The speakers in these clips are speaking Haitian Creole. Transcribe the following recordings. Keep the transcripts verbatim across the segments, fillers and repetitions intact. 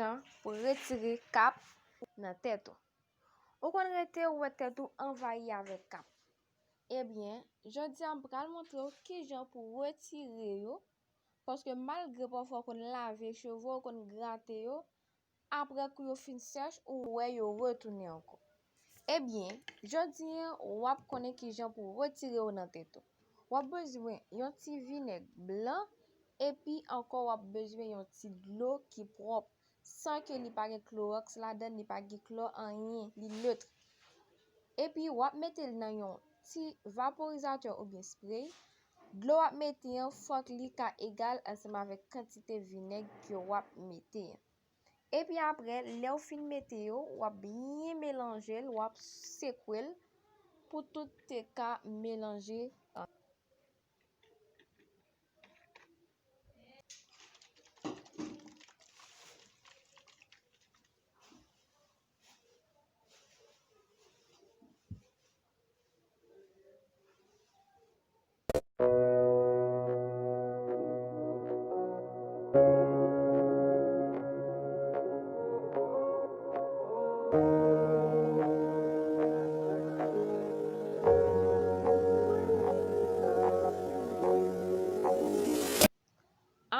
jan pou retire kap nan tèt ou. Ou konn rete ou wè tèt ou anvayi avèk kap. Ebyen, jodi a m pral montre w kijan pou retire yo, paske malgre pafwa w konn lave cheve w, w konn grate yo, apre kou yo fin sèch, ou wè yo retounen ankò. Ebyen, jodi a, w ap konnen kijan pou retire yo nan tèt ou. W ap bezwen yon ti vinèg blan, epi ankò w ap bezwen yon ti dlo ki pwòp, san ke li pa gen klowòks ladan, li pa gen klò anyen, li net. Epi w ap mete l nan yon ti vaporizatè oubyen spray. Dlo w ap mete an, fòk li ka egal ansanm avèk kantite vinèg ke w ap mete an. Epi apre, lè w fin mete yo, w ap byen melanje l, w ap sekwe l pou tout te ka melanje an.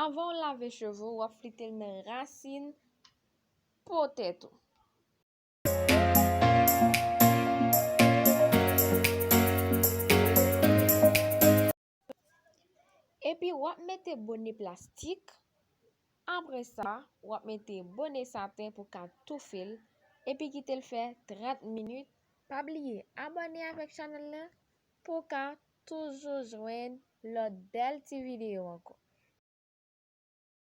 Anvan w lave cheve w, w ap flite l nan rasin po tèt ou. Epi w ap mete bone plastik. Apre sa, w ap mete bone saten pou ka toufe l, epi kite l fè trant minit. Pa bliye abòne avèk chanèl la pou w ka toujou jwenn lòt bèl ti videyo ankò.